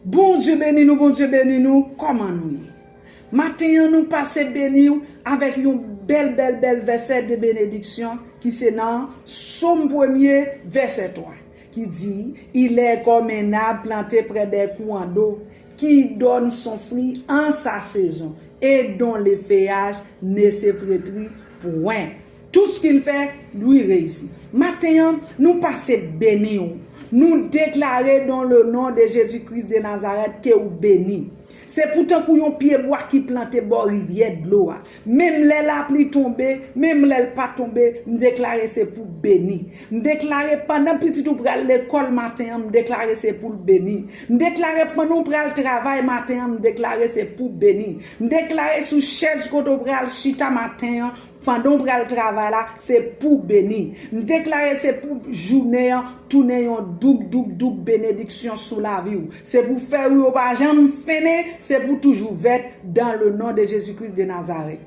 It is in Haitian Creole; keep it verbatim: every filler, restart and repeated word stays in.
Bondye beni nou, Bondye beni nou, kòman nou ye? Maten an, nou pase beni w avèk yon bèl, bèl, bèl vèsè de benediksyon ki se nan Sòm premye, vèsè twa, ki di, Il est comme un arbre planté près des courants d'eau, qui donne son fruit en sa saison, et dont les feuillages ne se flétrissent point. Tout ce qu'il fait lui réussit. Maten an, nou pase beni w. Nou deklare dans le nom de Jésus-Christ de Nazareth ke ou beni. Se pou tankou yon pye bwa ki plante bò rivyè dlo a. Menm lè lapli tonbe, menm lè l pa tonbe, m deklare se pou beni. M deklare pandan pitit ou pral lekòl maten an, m deklare se pou l beni. M deklare pandan w pral travay maten an, m deklare se pou beni. M deklare sou chèz kote w pral chita maten an, pandan w pral travay la, se pou beni. M deklare se pou jounen an tounen yon doub, doub, doub benediksyon sou lavi w. Se pou fèy ou yo pa janm fennen, se pou toujou vèt dans le nom de Jésus-Christ de Nazareth.